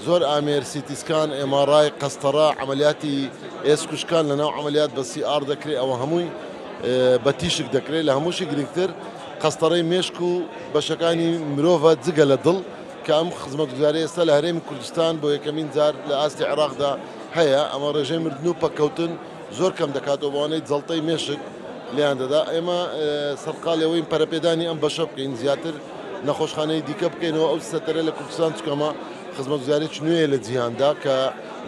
زۆر ئامێر، CT scan، MRI، قەستەڕە، عەمەلیاتی ئێسک و شکان لەناو عەمەلیات بە CR دەکرێت، ئەوە هەمووی بە تیشک دەکرێت، لە هەمووشی گرنگتر قەستەڕەی مێشک و بەشەکانی مرۆڤە جگە لە دڵ کە ئەم خزمەتگوزاریە ئێستا لە هەرێمی کوردستان بۆ یەکەمین جار لە ئاستی عێراقدا هەیە، ئەمە ڕێژەی مردن و پەککەوتن زۆر کەم دەکاتەوە بەوانەی جەڵتەی مێشک لێیان دەدا، ئێمە سەرقاڵی ئەوەین پەرەپێدانی ئەم بەشە بکەین زیاتر نەخۆشخانەی دیکە بکەینەوە ئەو سەتەرە لە کوردستان چونکە ئەمە خزمەتگوزاریی نوێیە لە جیهاندا کە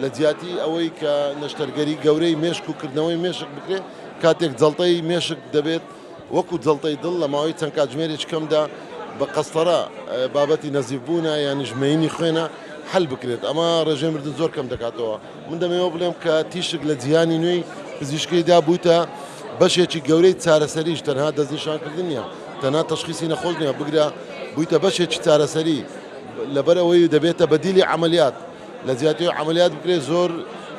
لە جیاتی ئەوەی کە نەشتەرگەری گەورەی مێشک و کردنەوەی مێشک بکرێت کاتێک جەڵتەی مێشک دەبێت وەکو جەڵتەی دڵ لە ماوەی چەند کاتژمێرێکی کەمدا بە قەستەرە بابەتی نەزیفبوونە یانیش مەینی خوێنە حل بکرێت ئەمە ڕێژەی مردن زۆر کەم دەکاتەوە. من دەمەوێت بڵێم کە تیشک لە جیهانی نوێی پزیشکیدا بوویتە بەشێکی گەورەی چارەسەریش تەنها دەستنیشانکردن نییە تەنها تەشخیسی نەخۆش نییە بگرە بوویتە بەشێکی چارەسەری لەبەر ئەوەی دەبێتە بەدیلی عملیات لە جیاتی عملیات بکرێت زۆر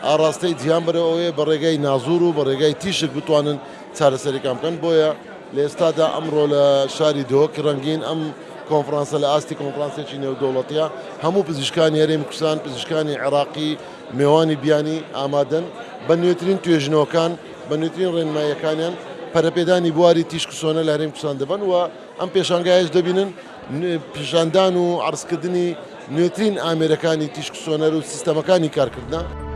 ئاڕاستەی جیهان بەرەو ئەوەیە بە ڕێگای نازور و بە ڕێگای تیشک بتوانن چارەسەریکان بکەن بۆیە لە ئێستادا ئەمڕۆ لە شاری دهۆکی ڕەنگین ئەم کۆنفرانسە لە ئاستی کۆنفرانسێکی نێودەوڵەتیە، هەموو پزیشکانی هەرێمی کوردستان، پزیشکانی عێراقی، مێوانی بیانی ئامادەن بە نوێترین توێژینەوەکان، بە نوێترین ڕێنماییەکانیان پەرەپێدانی بواری تیشک و سۆنە لە هەرێمی کوردستان دەبەن و ئەم پێشانگایەش دەبینن پیشاندان و عەرزکردنی نوێترین ئامێرەکانی تیشک و سۆنەر و سیستەمەکانی کارکردنە.